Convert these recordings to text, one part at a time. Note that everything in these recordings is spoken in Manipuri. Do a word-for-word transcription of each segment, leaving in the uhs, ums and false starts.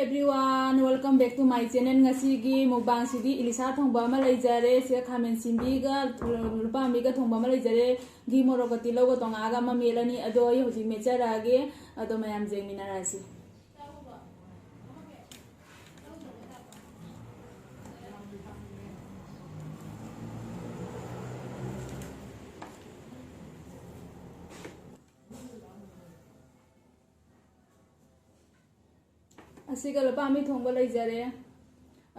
Everyone, welcome back to my channel. ꯉꯁꯤꯒꯤ mukbangꯁꯤꯗꯤ ꯏꯂꯤꯁꯥ ꯊꯣꯡꯕ ꯑꯃ ꯂꯩꯖꯔꯦ, ꯁꯤꯗ ꯈꯥꯃꯦꯟ ꯁꯤꯟꯕꯤꯒ ꯂꯨꯄꯥ ꯑꯃꯤꯒ ꯊꯣꯡꯕ ꯑꯃ ꯂꯩꯖꯔꯦ, ꯘꯤ ꯃꯣꯔꯣꯛꯀ ꯇꯤꯜꯍꯧꯒ ꯇꯣꯉꯥꯒ ꯑꯃ ꯃꯦꯠꯂꯅꯤ꯫ ꯑꯗꯣ ꯑꯩ ꯍꯧꯖꯤꯛ ꯃꯦꯠꯆꯔꯛꯑꯒꯦ, ꯑꯗꯣ ꯃꯌꯥꯝ ꯌꯦꯡꯃꯤꯟꯅꯔꯁꯤ꯫ ꯑꯁꯤꯒ ꯂꯨꯄꯥ ꯑꯃꯤ ꯊꯣꯡꯕ ꯂꯩꯖꯔꯦ꯫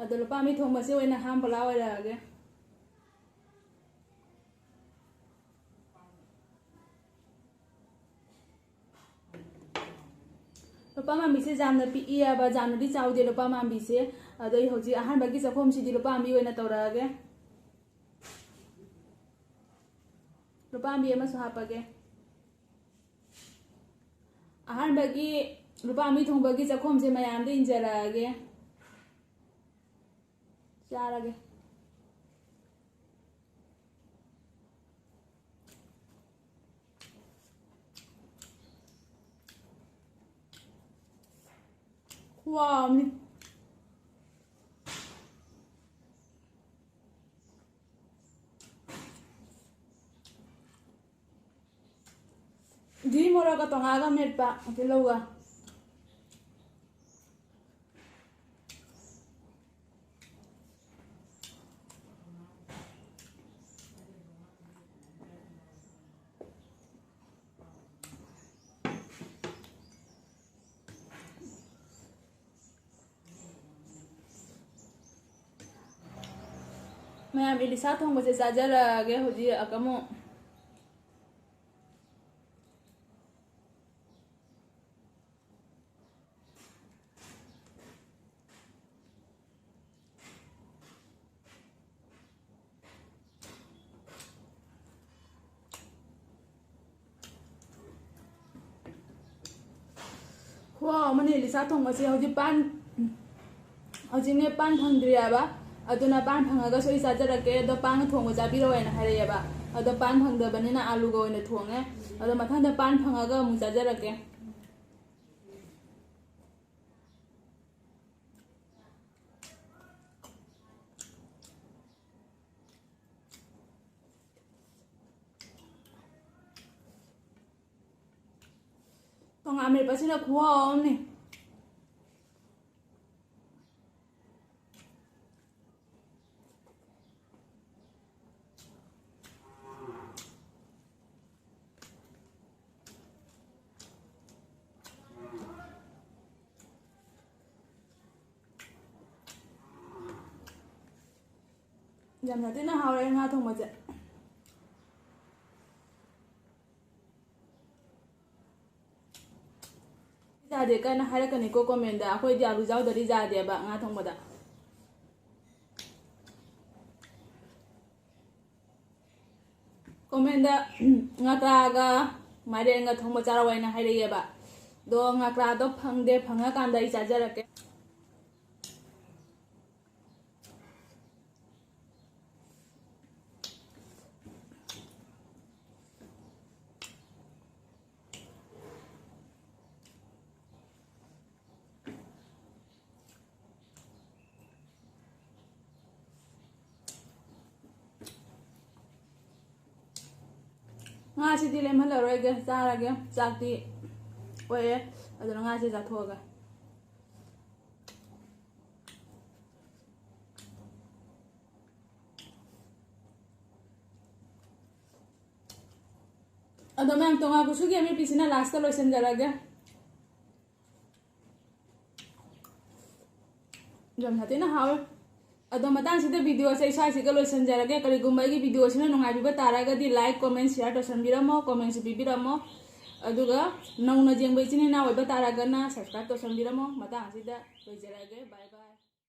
ꯑꯗꯣ ꯂꯨꯄꯥ ꯑꯃꯤ ꯊꯣꯡꯕꯁꯦ ꯑꯣꯏꯅ ꯍꯥꯝ ꯄꯂꯥ ꯑꯣꯏꯔꯛꯑꯒꯦ꯫ ꯂꯨꯄꯥ ꯃꯥꯟꯕꯤꯁꯦ ꯌꯥꯝꯅ ꯄꯤꯛꯏꯑꯕ, ꯌꯥꯝꯅꯗꯤ ꯆꯥꯎꯗꯦ ꯂꯨꯄꯥ ꯃꯥꯟꯕꯤꯁꯦ꯫ ꯑꯗꯣ ꯑꯩ ꯍꯧꯖꯤꯛ ꯑꯍꯥꯟꯕꯒꯤ ꯆꯥꯛꯈꯣꯝꯁꯤꯗꯤ ꯂꯨꯄꯥ ꯃꯥꯟꯕꯤ ꯑꯣꯏꯅ ꯇꯧꯔꯛꯑꯒꯦ꯫ ꯂꯨꯄꯥ ꯃꯥꯟꯕꯤ ꯑꯃꯁꯨ ꯍꯥꯞꯄꯒꯦ꯫ ꯑꯍꯥꯟꯕꯒꯤ ꯂꯨꯄꯥ ꯃꯥꯟꯕꯤ ꯊꯣꯡꯕꯒꯤ ꯆꯥꯛꯈꯣꯝꯁꯦ ꯃꯌꯥꯝꯗ ꯏꯟꯖꯔꯛꯑꯒꯦ꯫ ꯆꯥꯔꯒꯦ꯫ ꯈꯨꯍꯥꯎ ꯑꯃꯅꯤ꯫ ꯘꯤ ꯃꯣꯔꯣꯛꯀ ꯇꯣꯉꯥꯟꯒ ꯃꯦꯠꯄ ꯇꯤꯜꯍꯧꯒ꯫ ꯃꯌꯥꯝ ꯏꯂꯤꯁꯥ ꯊꯣꯡꯕꯁꯦ ꯆꯥꯖꯔꯛꯑꯒꯦ ꯍꯧꯖꯤꯛ ꯑꯃꯨꯛ꯫ ꯈꯨꯍꯥꯎ ꯑꯃꯅꯦ ꯏꯂꯤꯁꯥ ꯊꯣꯡꯕꯁꯦ꯫ ꯍꯧꯖꯤꯛ ꯄꯥꯟ, ꯍꯧꯖꯤꯛꯅꯦ ꯄꯥꯟ ꯐꯪꯗ꯭ꯔꯤꯑꯕ, ꯑꯗꯨꯅ ꯄꯥꯟ ꯐꯪꯉꯒꯁꯨ ꯑꯩ ꯆꯥꯖꯔꯛꯀꯦ꯫ ꯑꯗꯣ ꯄꯥꯟꯒ ꯊꯣꯡꯕ ꯆꯥꯕꯤꯔꯛꯑꯣꯅ ꯍꯥꯏꯔꯛꯑꯦꯕ꯫ ꯑꯗꯣ ꯄꯥꯟ ꯐꯪꯗꯕꯅꯤꯅ ꯑꯂꯨꯒ ꯑꯣꯏꯅ ꯊꯣꯡꯉꯦ꯫ ꯑꯗꯣ ꯃꯊꯪꯗ ꯄꯥꯟ ꯐꯪꯉꯒ ꯑꯃꯨꯛ ꯆꯥꯖꯔꯛꯀꯦ꯫ ꯉꯥ ꯑꯃꯦꯠꯄꯁꯤꯅ ꯈꯨꯍꯥꯎ ꯑꯃꯅꯤ꯫ ꯌꯥꯝ ꯁꯥꯊꯤꯅ ꯍꯥꯎꯔꯦ ꯉꯥ ꯊꯣꯡꯕꯁꯦ꯫ ꯆꯥꯗꯦ ꯀꯥꯏꯅ ꯍꯥꯏꯔꯛꯀꯅꯤꯀꯣ comment ꯗ꯫ ꯑꯩꯈꯣꯏꯗꯤ ꯑꯂꯨ ꯌꯥꯎꯗ꯭ꯔꯗꯤ ꯆꯥꯗꯦꯕ ꯉꯥ ꯊꯣꯡꯕꯗ꯫ Comment ꯗ ꯉꯀ꯭ꯔꯥꯒ ꯃꯥꯏꯔꯦꯟꯒ ꯊꯣꯡꯕ ꯆꯥꯔꯛꯑꯣ ꯍꯥꯏꯅ ꯍꯥꯏꯔꯛꯑꯦꯕ꯫ ꯑꯗꯣ ꯉꯀ꯭ꯔꯥꯗꯣ ꯐꯪꯗꯦ, ꯐꯪꯉꯀꯥꯟꯗ ꯑꯩ ꯆꯥꯖꯔꯛꯀꯦ꯫ ꯉꯥꯁꯤꯗꯤ ꯂꯦꯝꯍꯜꯂꯔꯣꯏꯒꯦ, ꯆꯥꯔꯒꯦ꯫ ꯆꯥꯛꯇꯤ ꯑꯣꯏꯔꯦ, ꯑꯗꯨꯅ ꯉꯥꯁꯦ ꯆꯥꯊꯣꯛꯑꯒꯦ꯫ ꯑꯗꯣ ꯃꯌꯥꯝ, ꯇꯣꯉꯥꯟ ꯈꯨꯠꯁꯨꯒꯤ ꯑꯃꯦꯠꯄꯤꯁꯤꯅ last ꯇ ꯂꯣꯏꯁꯤꯟꯖꯔꯒꯦ꯫ ꯌꯥꯝ ꯁꯥꯊꯤꯅ ꯍꯥꯎꯋꯦ꯫ ꯑꯗꯣ ꯃꯇꯥꯡꯁꯤꯗ video ꯁꯦ ꯑꯩ ꯁ꯭ꯋꯥꯏꯁꯤꯒ ꯂꯣꯏꯁꯤꯟꯖꯔꯒꯦ꯫ ꯀꯔꯤꯒꯨꯝꯕ ꯑꯩꯒꯤ video ꯁꯤꯅ ꯅꯨꯡꯉꯥꯏꯕꯤꯕ ꯇꯥꯔꯒꯗꯤ like, comment, share ꯇꯧꯁꯟꯕꯤꯔꯝꯃꯣ, comment ꯁꯨ ꯄꯤꯕꯤꯔꯝꯃꯣ꯫ ꯑꯗꯨꯒ ꯅꯧꯅ ꯌꯦꯡꯕ ꯏꯆꯤꯟ ꯏꯅꯥꯎ ꯑꯣꯏꯕ ꯇꯥꯔꯒꯅ subscribe ꯇꯧꯁꯟꯕꯤꯔꯝꯃꯣ꯫ ꯃꯇꯥꯡ ꯑꯁꯤꯗ ꯂꯣꯏꯖꯔꯒꯦ꯫ Bye bye꯫